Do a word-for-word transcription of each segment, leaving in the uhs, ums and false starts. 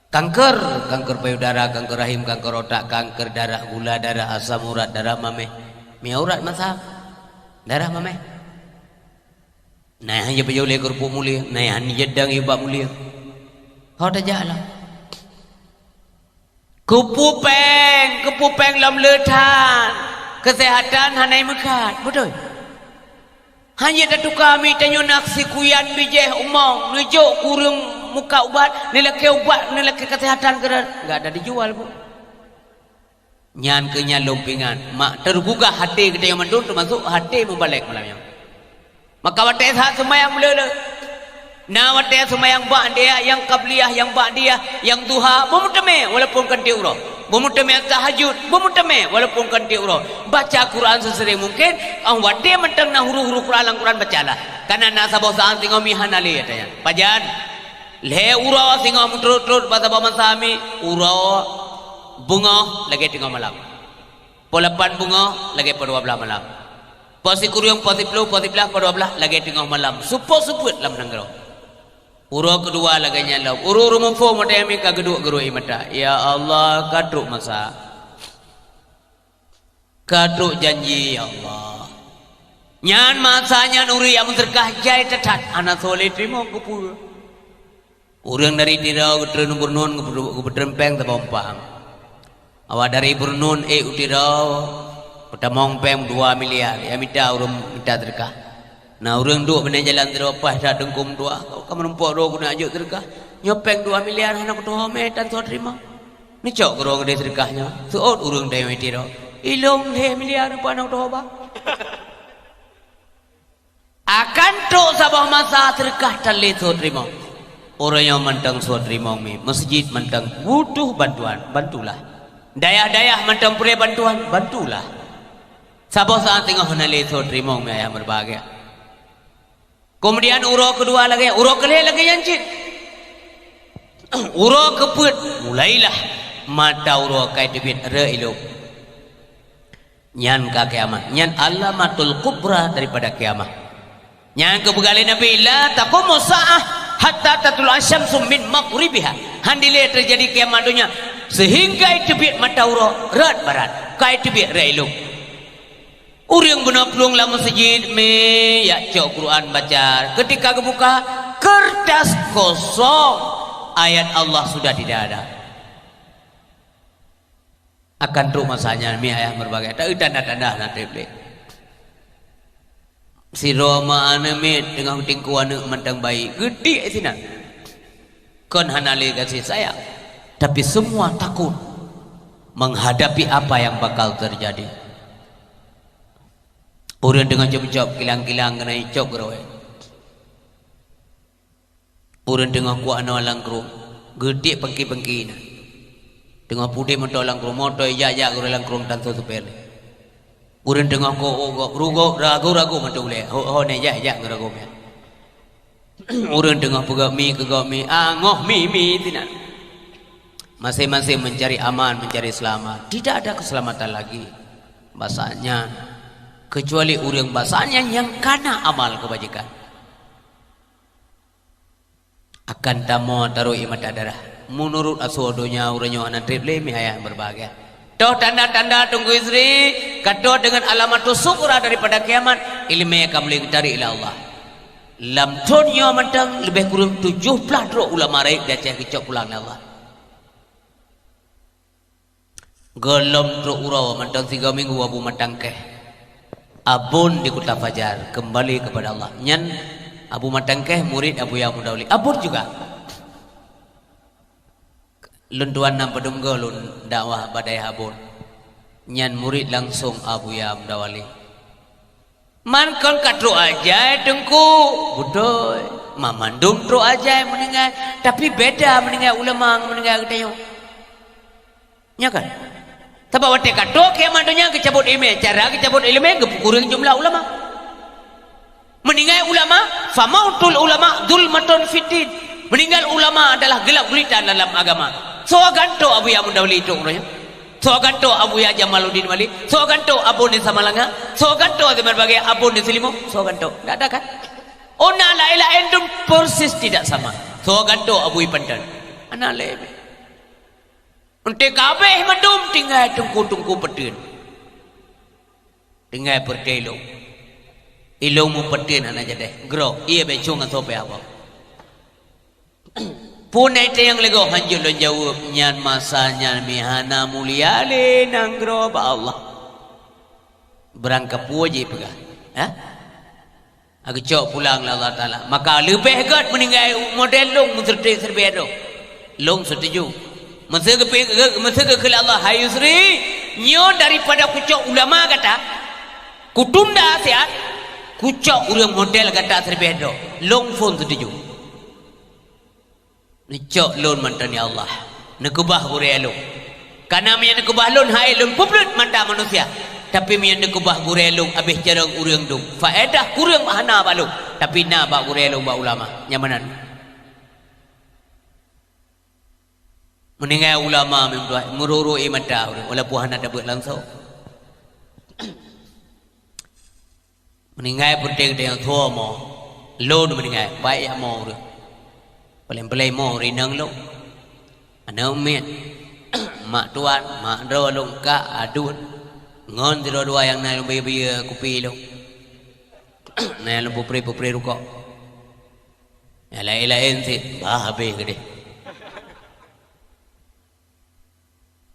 Kanker, kanker payudara, kanker rahim, kanker otak, kanker darah, gula darah, asam urat, darah maméh. Mi urat masa, darah maméh. Nah, hana jipajôh lé keureupuk mulia, nah, hana jidang ié bak mulia. Ho tajak lah. Keupeue péng, keupeue péng lom le that. Keuseuhatan hana meukat, beutôi? Hana tatuka mi tanyoe nak sikuyan bijéh umong, neujok keu ureuëng muka ubat, neulakée ubat, neulakée keuseuhatan keudroe, enggak ada dijual, Bu. Nyan keuh nyan lôn peuingat, mak teugugah até geutanyoe mandum, teumasok até mubalek malam nyoe. Maka watée that seumayang meuleuleue, na watée seumayang ba'diyah, nyang qabliyah, nyang ba'diyah, nyang duha, beumeuteumé walaupun kon tieb uroe. Beumeuteumé tahajud, beumeuteumé walaupun kon tieb uroe. Baca Quran seuseuring mungken, óh watée mantong na huruf-huruf Quran lam Quran, bacalah. Kareuna na saboh saát singoh mi hana lé, katanya. Pajan? Lhée uroe singoh meuturot-turot bak saboh masa mi, uroe beungoh lagée teungoh malam. Poh lapan beungoh lagée poh dua blaih malam. Poh sikureueng, poh siplôh, poh siblaih, poh dua blaih lagée teungoh malam. Seupôt-seupôt lam nanggroe. Uroe keudua lagée nyan lom. Ureuëng-ureuëng muphom watée nyan mi ka geuduek geuruek ié mata. Ya Allah, ka trok masa. Ka trok janji, ya Allah. Nyan masa nyan ureuëng nyang meuseudeukah jai that-that, hana soe lé teurimong keupeue. Ureuëng dari Tiro geutreun u Beureunuen geupeu-, geupeutreun péng saboh umpang. Awak dari Beureunuen ék u Tiro, peutamong péng dua miliar, nyang mita ureuëng mita seudeukah. Na ureuëng duek bak jalan sidroe paih that teungku meutuah, ka meurumpok droe keuneuk jok seudeukah. Nyoe péng dua miliar hana kutuho mé tan soe teurimong. Neucok keudroe geudeh seudeukah nyoe, seuôt ureuëng dari Tiro. Ilôn lhée miliar peue hana kutuho ba. Akan trok saboh masa seudeukah tan lé soe teurimong. Uroe nyoe mantong soe teurimong mi, meuseujid mantong butuh bantuan, bantulah. Dayah-dayah mantong peureulée bantuan, bantulah. Saboh saát singoh hana lé soe teurimong mi ayah meubahagia. Keumudian uroe keudua lagée, uroe keulhée lagée nyan cit. Uroe keupeuet, mulailah mata uroe ka teubiet reu ilôb. Nyan ka kiamat. Nyan alamatul kubra daripada kiamat. Nyan keuh peugah lé Nabi, "La taqumu sa'ah hatta tatlu asyamsu min maghribiha." Hana lé teujadi kiamat donya seuhingga teubiet mata uroe rot barat, ka teubiet rot ilôb. Ureuëng bunoe plueng lam meuseujid, mi jak cok Quran baca. Ketika geubuka, kertas kosong, ayat Allah sudah tidak ada. Akan trok masa nyan, mi ayah meubahagia, ta tanda-tanda na treb lé. Sidroe ma aneuk miet teungoh geutingkue aneuk mantong bayi, geudiek sinan. Kon hana lé gaséh sayang, tapi semua takut menghadapi apa yang bakal terjadi. Ureuëng teungoh cop-cop kilang-kilang keuneuk icop geurawée. Ureuëng teungoh kuak noe lam krueng, geudiek pengki-pengki na. Teungoh pudeh moto lam krueng, moto ijak-jak geurawée lam krueng tan soe supée. Ureuëng teungoh ko-, ko-, rugok, ragu-ragu mantong ulée, ho-, ho ne jak-jak geuragu miet. Ureuëng teungoh peugah mi keu gob mi, angoh mi-mi sinan. Masing-masing mencari aman, mencari selamat. Tidak ada keselamatan lagi. Basa nyan, kecuali ureuëng basa nyan nyang kana amal kebajikan. Akan tamoe taroh ié mata darah. Meunurot asoe donya uroe nyoe hana treb lé, mi ayah meubahagia. Toh tanda-tanda Teungku Yusri, ka trok deungon alamatus sughra daripada kiamat, iéleumé ka mulai geutarék lé Allah. Lam thon nyoe mantong leubeh kureueng tujoh blaih droe ulama rayeuk di Aceh geucok pulang lé Allah. Gohlom trok uroe mantong sigoe minggu Abu Matangkeh. Abon di Kuta Fajar, keumbali keupada Allah. Nyan Abu Matangkeh murit Abuya Muda Wali. Abon juga. Lôn tuan na padum goe lôn dakwah bak dayah Abon. Nyan murit langsong Abuya Muda Wali. Man kon ka trok ajai Teungku. Beutôi. Man mandum trok ajai meuninggai, tapi beda meuninggai ulama ngon meuninggai geutanyoe. Nya kan? Sabab watée ka trok kiamat donya geucabot iéleumé, cara geucabot iéleumé geupeukureueng jumlah ulama. Meuninggai ulama, famautul ulama zulmatun fiddin. Meuninggai ulama adalah geulap gulita dalam agama. Soe gantoe Abuya Muda Wali trok uroe nyoe? Soe gantoe Abuya Jamaluddin Wali? Soe gantoe Abon di Samalanga? Soe gantoe di Merbageh, Abon di Seulimeum? Soe gantoe? Tidak ada kan? Ona laén-laén dum persis tidak sama. Soe gantoe Abu Ipanton? Hana lé. Enteuk ka abéh mandum tinggai teungku-teungku peuteun. Tinggai peureté ilông. Ilông meupeutén hana jadéh. Groe, ie bèk cong asoe pih abang. Phon hai teuh nyang leugoh hanjeuet lôn jaweueb, nyan masa nyan mi hana mulia lé nanggroe bak Allah. Beurangkapeue jipeugah, ha? Geucok pulang lé Allah Taala. Maka leubeh gét meuninggai model lông meuseuti seuleubeh droe. Lông seutuju. Meuseu geupi-, geu-, meuseu geukheun lé Allah, "Hai Yusri, nyoe daripada kucok ulama gata, kutunda siat, kucok ureuëng model gata seuleubeh droe." Lông phon seutuju. Neucok lôn mantong, ya Allah. Neukeubah gurée lôn. Kana meunyoe neukeubah lôn, hai lôn peubreuet mata manusia. Tapi meunyoe neukeubah gurée lôn, abéh carông ureuëng dum. Faedah kureueng hana bak lôn, tapi na bak gurée lôn, bak ulama. Nyang meunan. Meuninggai ulama meutuah, meururu ie mata ureuëng, walaupun hana tabeuet langsông. Meuninggai peureté geutanyoe, soe mo? Lôn meuninggai, baik jak mo ureuëng. Paleng-paleng mo ureuëng inong lôn. Aneuk miet, mak tuan, mak droe lôn kak, aduen. Ngon sidroe-droe nyang na lôn bie-bie kupi lôn. Na nyang lôn peupreh-peupreh rukok. Nyang laén-laén cit, bah habéh keudeh.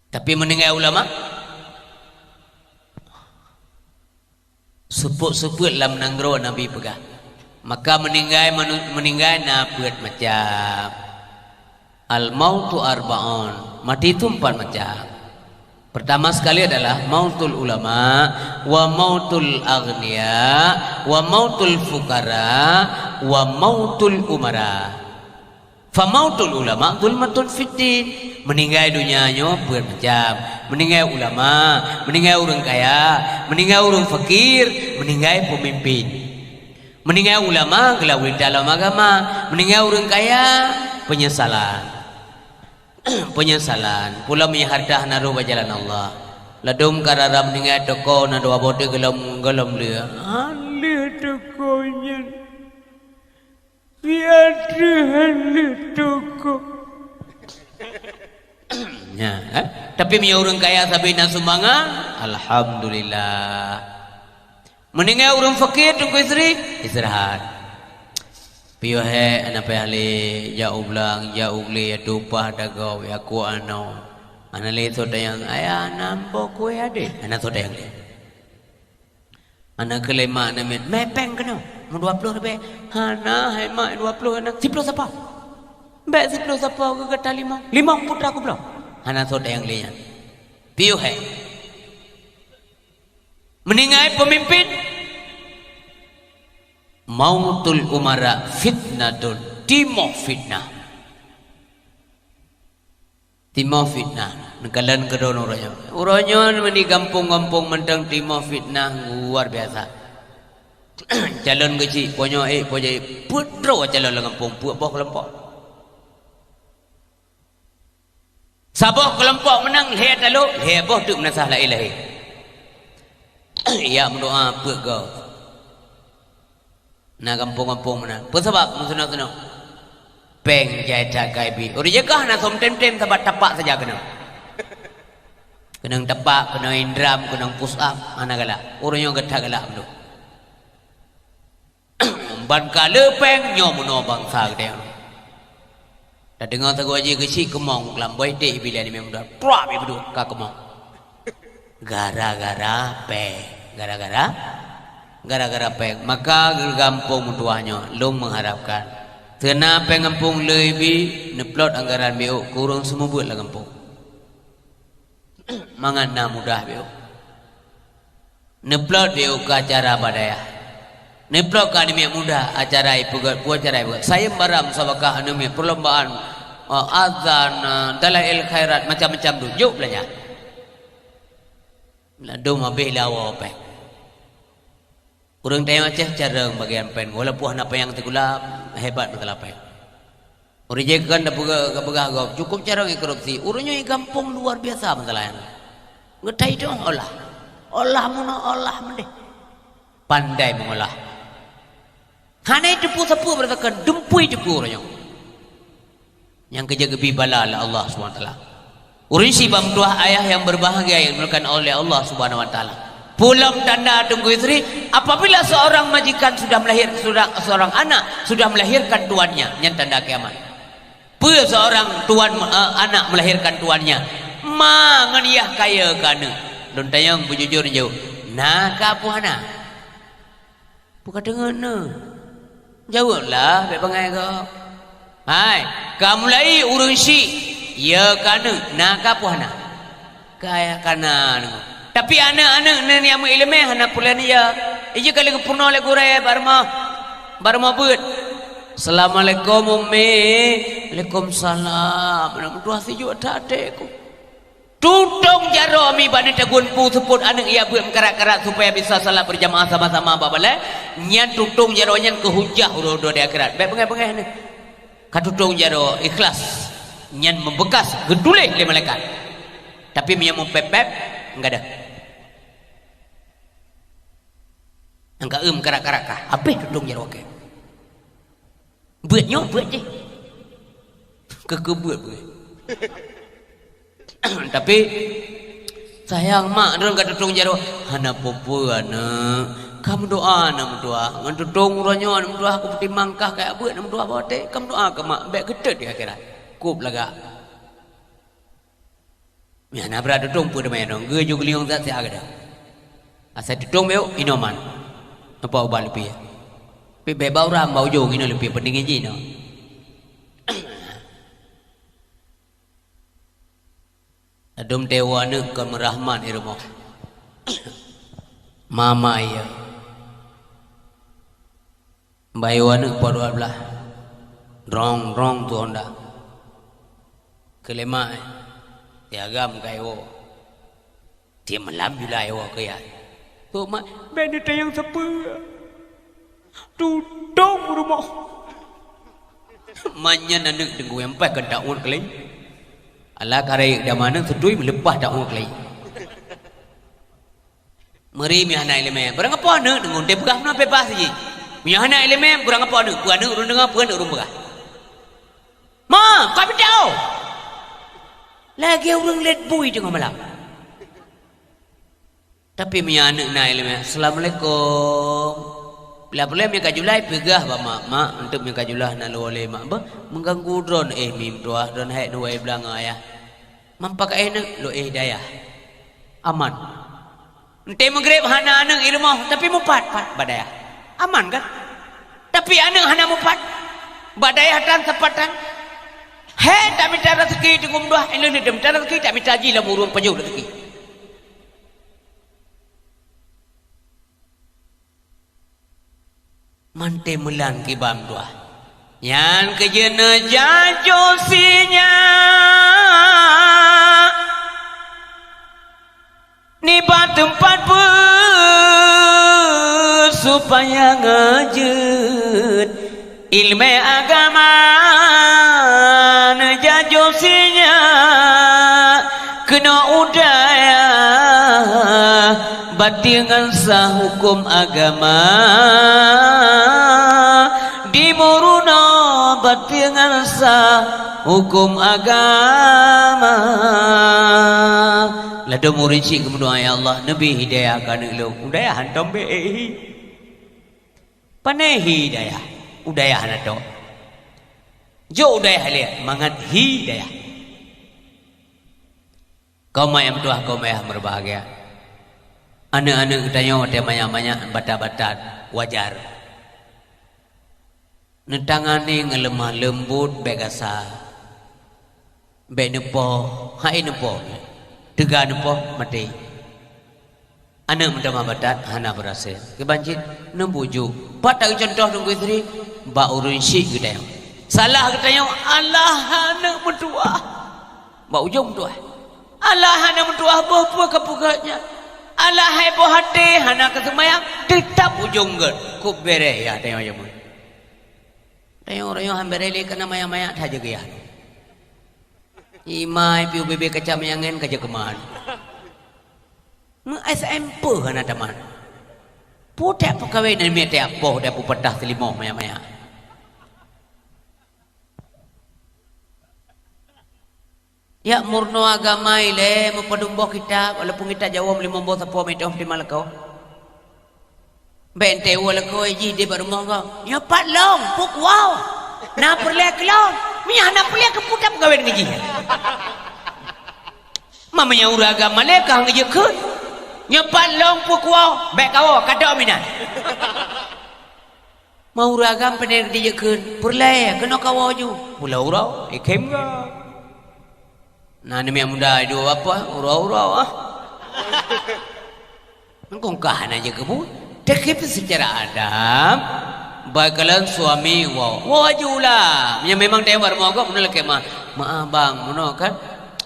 Tapi meuninggai ulama, seupôt-seupôt lam nanggroe Nabi peugah. Maka meuninggai manu-, meuninggai na peuet macam. Al-mautu arba'un, mati itu empat macam. Pertama sekali adalah mautul ulama, wa mautul aghnia, wa mautul fukara, wa mautul umara. Famautul ulama zulmatun fiddin. Meuninggai donya nyoe peuet macam. Meuninggai ulama, meuninggai ureuëng kaya, meuninggai ureuëng fakir, meuninggai peumimpin. Meuninggai ulama, geulawan dalam agama. Meuninggai ureuëng kaya, penyesalan. Penyesalan. Pula meunyoe hareuta hana rôh bak jalan Allah. Ladôm ka rara meuninggai toko na dua boh teuk gohlom, gohlom lheueh. Hana lheueh toko nyan. Siat lheueh toko. Ya, eh? Tapi meunyoe ureuëng kaya sabe na sumbangan, alhamdulillah. Meuninggai ureuëng fakir, Teungku Yusri, istirahat. Piôh hék, hana payah lé, jak u blang, jak u glé, tumpah dagoe, jak kuek anoe. Hana lé soe tanyong, "Ayah, na ampo kueh adeh?" Hana soe tanyong lé. Hana keu lé mak aneuk miet, "Mè péng keunoe, meudua ploh ribèe." "Hana, hai mak, dua ploh hana." "Siploh sapo?" "Bèk siploh sapo, keu gata limong." "Limong putra kubloe." Hana soe tanyong lé nyan. Piôh hék. Meuninggai peumimpin, mautul umara fitnatun, timoh fitnah. Timoh fitnah, neukalon keudroe uroe nyoe. Uroe nyoe meuni gampông-gampông mantong timoh fitnah luar biasa. Calon keuchik, po nyoe ék, po jih ék, peuet droe calon lam gampông, peuet boh keulompok. Saboh keulompok meunang lhèe talô, lhèe boh teuk meunasah laén lahé. Yak meudoa peuet goe. Na gampông-gampông meunan. Peue sabab meusunat-sunat? Péng jai that ka ibi. Ureueng jih kah na som tem-tem sabab tapak saja keunong. Keunong tapak, keunong indram, keunong push up, hana galak. Ureueng nyoe geuh that galak beudôh. Ban ka le péng, nyoe meunoe bansa geutanyoe. Tadeungoe sagoe jih geuchik keumong lam boh iték ibi lé aneuk miet muda. Trap ibeudôh ka keumong. Gara-gara péng. Gara-gara, gara-gara péng. Maka gampông meutuah nyoe, lôn meuharapkan, seuna péng gampông le ibi, neuplot anggaran B O keu ureueng seumeubeuet lam gampông. Mangat na mudah B O. Neuplot B O keu acara bak dayah. Neuplot keu aneuk miet muda acara ipeugöt, peue acara ipeugöt. Sayeuem bara musabakah aneuk miet, perlombaan, eh, azan, eh, dalail khairat, macam-macam tu. Jok beulanja. Ladôm habéh lé awoe péng. Ureueng tanyoe Aceh carông bagian péng, walaupun hana panyang sikula, hebat masalah péng. Ureueng jih kan tapeugah, tapeugah gob, cukôp carông ié korupsi. Ureueng nyoe ié gampông luar biasa masalah nyan. Geutai dong olah. Olah meunoe, olah meudeh. Pandai meungolah. Hana iteupeue sapeue beuratakan, dumpui teupeue ureueng nyoe. Nyang keujeuet geubi bala lé Allah Subhanahu wa Taala. Ureuëng syiek bak meutuah, ayah yang berbahagia yang dimuliakan oleh Allah Subhanahu wa Taala. Peulom tanda, Teungku Yusri, apabila seorang majikan sudah melahir, sudah, seorang anak sudah melahirkan tuannya, nyan tanda kiamat. Peue seorang tuan, eh, anak melahirkan tuannya? Ma ngon yah kaya keu aneuk. Lôn tanyong beujujur jaweueb, na ka peue hana? Peue ka teungeut neuh? Jaweueb lah, bék bangai gob. Hai, ka mulai ureuëng syiek, ya ka neuh, na ka peue hana? Ka ya ka na neuh. Tapi aneuk-aneuk neuh nyang meuileumé hana peureulée ya. Ija ka lheueh geupeurunoe lé gurée bak rumoh, bak rumoh beuet. "Assalamualaikum, Ummi." "Waalaikumsalam." Aneuk meutuah sijuek that até ku. Tutong jaroe mi bak neutagun pu seupôt aneuk ya beuet meukarat-karat supaya bisa salat berjamaah sama-sama bak balée, nyan tutong jaroe nyan keu hujah uroe-uroe di akhirat. Bék beungéh-beungéh neuh. Ka tutong jaroe ikhlas, nyan meubeukas geutuléh lé malaikat. Tapi meunyoe meupép-pép, enggak ada. Angka eu meukarat-karat kah, habéh tutong jaroe keu. Beuet nyoe, beuet jih. Keu-keu beuet, beuet. Tapi, sayang mak, droen ka tutong jaroe. Hana peue-peue, aneuk. Ka meudoa, aneuk meutuah. Ngon tutong uroe nyoe, aneuk meutuah, kupeutimang kah kajak beuet, aneuk meutuah, bak watée. Ka meudoa keu mak, bék geutot di akhirat. Kop lagak. Nyan na brat tutong peue teuma nyoe, geujok geulinyueng zat siat gata. Asai tutong meu'ok, inoe man. Nampak ubat leupie. Pi bék bak uram bak ujong inoe leupie peundingin jih inoe. Adum tewa aneuk kon meurahmat di rumoh. Mama iya. Bayeue aneuk po dua blaih. Drong, drong tu honda. Keulemak, eh. Tiagam ka iwoe. Tiep malam jula iwoe keu yah. Kok mak, bék neutanyong sapeue. Tutong rumoh. Manyan aneuk deungon nyang paih kon taun keulai. Alah karek dama aneuk seutui meuleupah taun keulai. Meuri meuhana iéleumé, beurangkapo aneuk deungon teupeugah meunan beubaih jih. Meuhana iéleumé, beurangkapo aneuk, peue aneuk ureuëng deungoe, peue aneuk ureuëng peugah. Ma, ka peucao! Lagée ureuëng lét bui teungoh malam. Tapi meunyoe aneuk na iéleumé, "Assalamualaikum." Bila peureulée meunyoe ka julai, peugah bak mak, "Mak, eunteuk meunyoe ka julai hana lôn lé mak beuh, meuganggu droen éh mim tuah, droen hék neuwai blang ayah." Mampa ka éh neuk lôn éh dayah. Aman. Eunteuk meugreb hana aneuk i rumoh, tapi mupat pat bak dayah. Aman kan? Tapi aneuk hana mupat. Bak dayah tan sapat tan. Hék tamita raseuki teungku meutuah, ilôn tamita raseuki, tamita jih lam ureuëng pajoh raseuki. Manté meulan kiban tuah. Nyan keuh jeuet neujajoe sinyak nibak teumpat beuet supaya ngajeuet iéleumé agama, neujajoe sinyak keunoe u dayah, bateungan sah huköm agama, dimeurunoe bateungan sah huköm agama. Ladôm ureuëng syiek geumeudoá, "Ya Allah, neubri hidayah keu aneuk lôn." U dayah hántom bék hi. Pané hi dayah? U dayah hana tok. Jok u dayah lé mangat hi dayah. Kaum ayah meutuah, kaum ayah meubahagia. Aneuk-aneuk geutanyoe watée manyak-manyak batat-batat wajar. Neutangani ngon leumah leumbot bék gasa. Bék neupoh, hai neupoh. Teuga neupoh, maté. Aneuk meutamah batat hana beurasé. Kiban cit neubujuk. Pat taeu cuntoh Teungku Yusri? Bak ureuëng syiek geutanyoe. Salah geutanyoe alah aneuk meutuah. Bak ujong meutuah. Alah aneuk meutuah boh peue ka peugah nyan. Alah hai boh até hana ka seumayang, teutab ujong gét. Kok béreh ya tanyoe jameun. Tanyoe roh nyoe han béreh lé kana maya-maya that jeuet geuyah. Imai piôh bibé kaca meuyangen ka jeuet keuman. Meu S M P hana tamat. Putéh peukawen dan miet tiap poh dan peupeutah seulimoh maya-maya. Jak meurunoe agama ilée, meupadum boh kitab, walaupun kitab Jawoe limong boh sapoe meuitom teuma lakoe. Bék teuwoe lakoe jih di bak rumoh gob. Nyoe pat lôn, peuet woe. Na peureulée keu lôn. Meunyoe hana peureulée, keu peue tapeukawen ngon jih? Ma meunyoe ureuëng agama lé ka han geujeuet kheun. Nyoe pat lôn, peuet woe. Bék kawoe, ka dok minan. Ma ureuëng agam pane dijeuet kheun, peureulée keunoe kawoe ju. Pula uroe, ikhém gob. Na aneuk muda dua apa, uroe-uroe, ah. Engkong ka hana jeuet keu buet. Tapi seucara adab, bak kalon suami woe, woe ju lah. Meunyoe memang teuwar moe gob, meunoe lakée ma-, maaf bang, meunoe kan.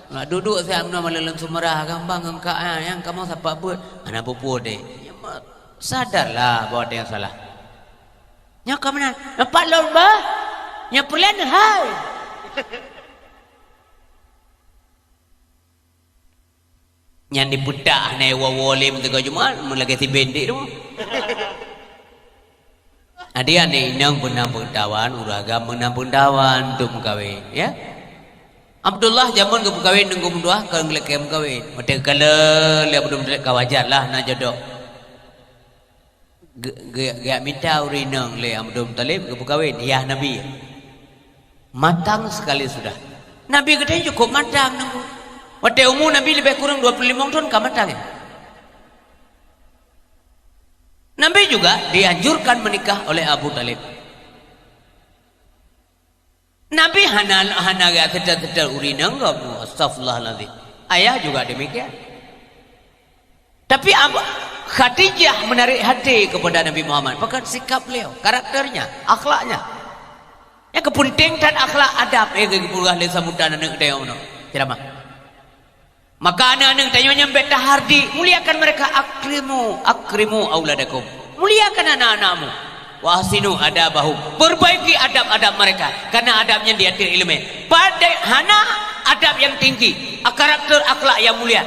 Nak duduk siat meunoe malon lôn seumeurah kan bang, engkak, ah, nyang kamoe sapat beuet. Hana peue-peue deh. Sadarlah bahwa ada yang salah. Nyoe ka meunan. Nyoe pat lôn bah. Nyoe peureulée hai. Nyan dipeutak hana woe-woe lé meuteugah Jumat, meulagée si bendik tu. Jadi aneuk inong beuna peungeutahuan, ureuëng agam beuna peungeutahuan untuk meukawen, ya. Abdullah jameun geupeukawen ngon geumeudua kon geulakée meukawen. Watée geukalon lé Abdul Muthalib ka wajar lah na jodoh. Ge-, ge-, geujak mita ureuëng inong lé Abdul Muthalib geupeukawen, yah Nabi. Matang sekali sudah. Nabi geutanyoe cukup matang nunggu. Watée umu Nabi leubeh kurang dua puluh limong thon ka matang, ya. Nabi juga dianjurkan menikah oleh Abu Thalib. Nabi hana, hana geuseutôt-seutôt ureuëng inong gob, astagfirullahalazim. Ayah juga demikian. Tapi Ab-, Khadijah menarik hati kepada Nabi Muhammad. Pakon sikap beliau, karakternya, akhlaknya. Nyang keupeunténg that akhlak adab, eh, geupeugah lé sambutan aneuk teuh nyoe. Ceramah. Maka aneuk-aneuk tanyoe nyang bék tahardi, muliakan mereka, akrimu, akrimu auladakum. Muliakan anak-anakmu. Wa ahsinu adabahum. Perbaiki adab-adab mereka, karena adab nyan diatur ileumé. Padahai hana adab yang tinggi, karakter akhlak yang mulia,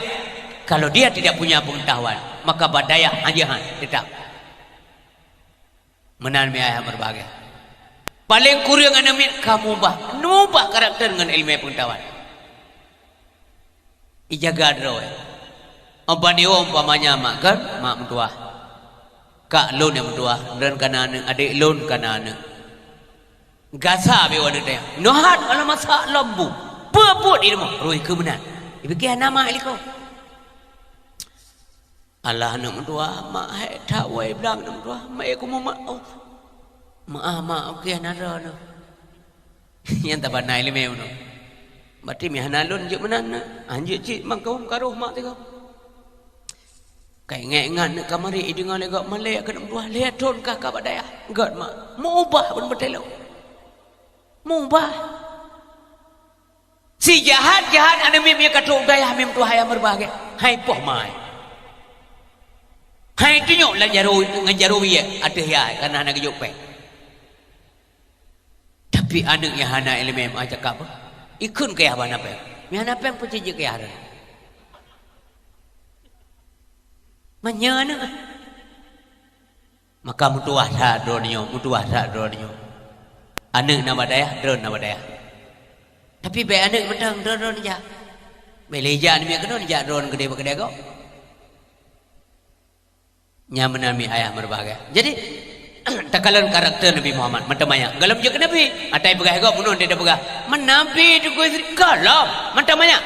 kalau dia tidak punya pengetahuan, maka bak dayah han jeuet han, tetap. Meunan mi ayah meubahagia. Paleng kureueng aneuk miet ka mubah, mubah karakter ngon ileumé pengetahuan. Ijaga droe. Umpamanya, umpamanya mak kan, mak meutuah. Kak lôn nyang meutuah, lôn kana aneuk, adék lôn kana aneuk. Gasa beu aneuk teuh. Nohat alam masak lom bu. Peue buet di rumoh, rui keu meunan. Ipike hana mak likot. Alah aneuk meutuah, mak hai that wai blang aneuk meutuah, mak, eh, kumu mak, oh. Mak, ah, mak, oke, hana droe nyoe. Nyan tabana ileumé nyoe. Berarti mi hana lôn jeuet meunan na. Anjeuk cit mangkawam karoh mak tiga. Kai ingat-ingat neuk kamari ideungoe lé gob malée keuneuk meutuah lhée thon kah ka bak dayah. Gét mak, meubah pun beutelo. Meubah. Sijahat-jahat aneuk miet ka trok u dayah mi meutuah ayah meubahagia. Hai poh mai. Hai tunyok lam jaroe, ngon jaroe wie ateueh yah, kana hana geujok péng. Tapi aneuk nyang hana ileumé meucakap, ikheun keu yah bak hana péng. Mi hana péng peucit jeuet keu yah. Meunyoe aneuk. Maka meutuwah that droeneuh nyoe, meutuwah that droeneuh nyoe. Aneuk na bak dayah, droeneuh na bak dayah. Tapi bék aneuk mantong droeneuh jak. Bék lé jak nibak keunoe, jak droeneuh keudéh bak keudéh gob. Nyan meunan mi ayah meubahagia. Jadi, takalon karakter Nabi Muhammad, mantong manyak. Gohlom jeuet keu Nabi, ata ipeugah gob bunoe dia peugah. Meunabi Teungku Idris, gohlom, mantong manyak.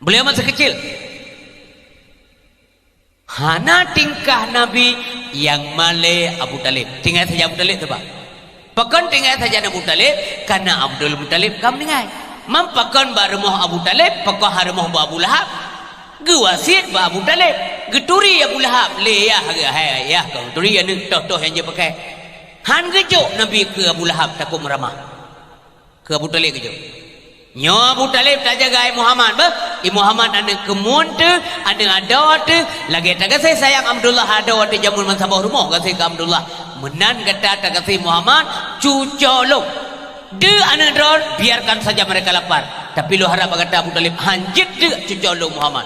Beliau masih kecil. Hana tingkah Nabi nyang malée Abu Thalib. Tinggai saja Abu Thalib teuba. Pakon tinggai saja Abu Thalib? Karena Abdul Muthalib ka meuninggai. Man pakon bak rumoh Abu Thalib, pakon ha rumoh bak Abu Lahab? Geuwasiet bak Abu Thalib. Geuturi Abu Lahab, lé yah geuhai yah keu geuturi aneuk toh-toh nyang jeuet pakai. Han geujok Nabi keu Abu Lahab takot meuramah. Keu Abu Thalib geujok. Nyoe Abu Thalib tajaga i Muhammad, beuh? I Muhammad aneuk keumuen teuh, aneuk adoe teuh, lagée tagaséh sayang Abdullah adoe teuh jameun meusaboh rumoh gaséh keu Abdullah. Meunan gata tagaséh Muhammad, cuco lôn. Deuk aneuk droe, biarkan saja mereka lapar. Tapi lôn harab bak gata Abu Thalib, han jeuet deuk cuco lôn Muhammad.